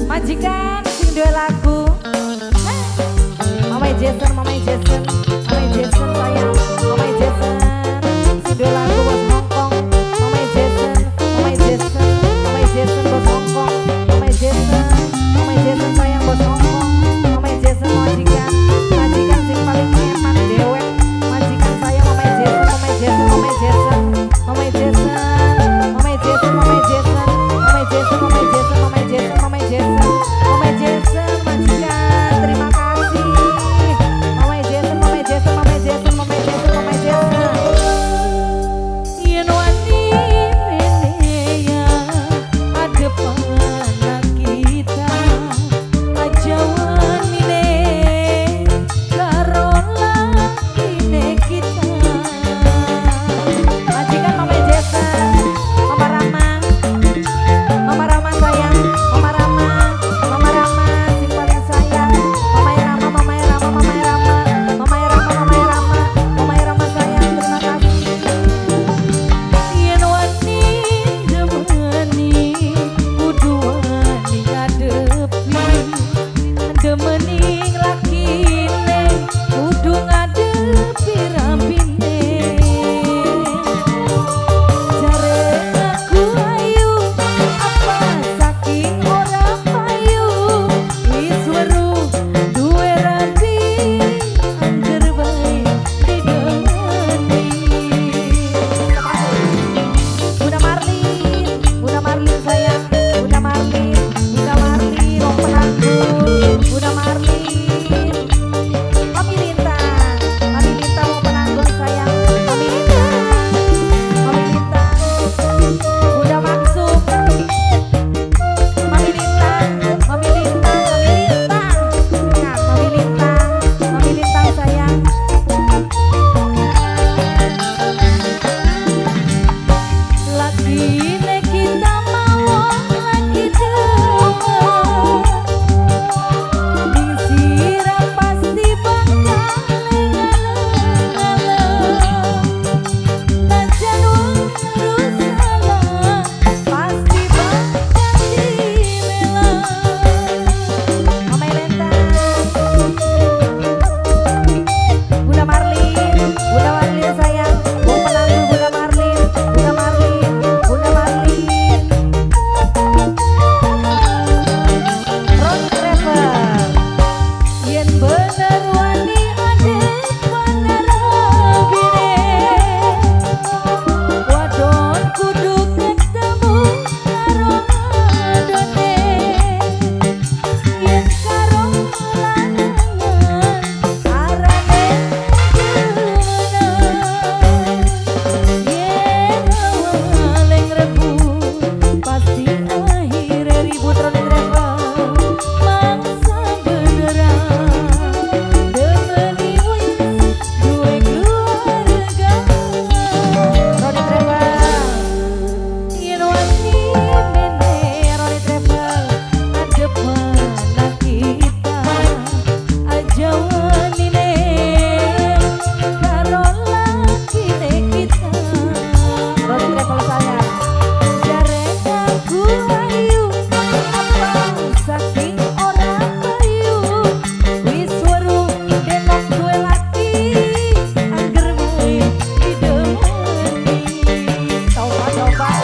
Majikan sing duwe lagu. Mama Jason, Mama Jason, Mama Jason sayang, Mama Jason sing duwe lagu bos Hongkong. Mama Jason, Mama Jason, Mama Jason bos Hongkong. Mama Jason, Mama Jason sayang bos Hongkong. Mama Jason majikan, majikan sing paling eman dewek. Majikan sayang Mama Jason, Mama Jason, Mama Jason, Mama Jason, Mama Jason, Mama Jason, Mama Jason, Mama Jason, Mama Jason, Mama Jason, Mama Jason, majikan, terima kasih. Mama Jason, Mama Jason, Mama Jason, Mama Jason, Mama Jason. Yen wani mene ya adep anak kita, aja wanine karo lakine kita. Majikan Mama Jason, Mama Rama, Mama Rama sayang, Mama Rama, Mama Rama sing paling sayang, Mama Rama, Mama Rama, Mama Rama, Mama Rama, Mama Rama, Mama Rama sayang, terima kasih. Yen wani demeni kudu wani ngadepi, demening lakine kudu ngadepi rabine. Jare aku ayu apa saking ora payu, wis weruh duwe rabi angger bae didemeni. Bunda Marlin, Bunda Marlin sayang, Bunda Marlin, Bunda Marlin, wong penanggul, Bunda Marlin, Mami Lintang, Mami Lintang wong penanggul sayang, Mami Lintang, Mami Lintang, Bunda Maksum, Mami Lintang, Mami Lintang, Mami Lintang, nah, Mami Lintang, Mami Lintang sayang. Lakine kita mau lagi demen, ning sirah pasti bakal ngalem-ngalem. Najan weruh salah pasti bakal dibela. Mama Lentang, Bunda Marlin, Bunda Marlin sayang, wong penanggul Bunda Marlin, Bunda Marlin, Bunda Marlin. Roni Travel, Yen bener wani adep panarabine, wadon kudu ketemu karo adone. Yen karo lanangan arane demenan. Yen awale ngrebut pasti akhire ribut Roni Travel. Mangsa beneran demeni wis duwe keluarga. Roni Travel, Yen wani mene Roni Travel, adep anak kita, aja wanine karo lakine kita. Roni Travel sayang. Jare aku ayu apa saking ora payu, wis weruh delok duwe laki angger wae didemeni. Tobat, tobat.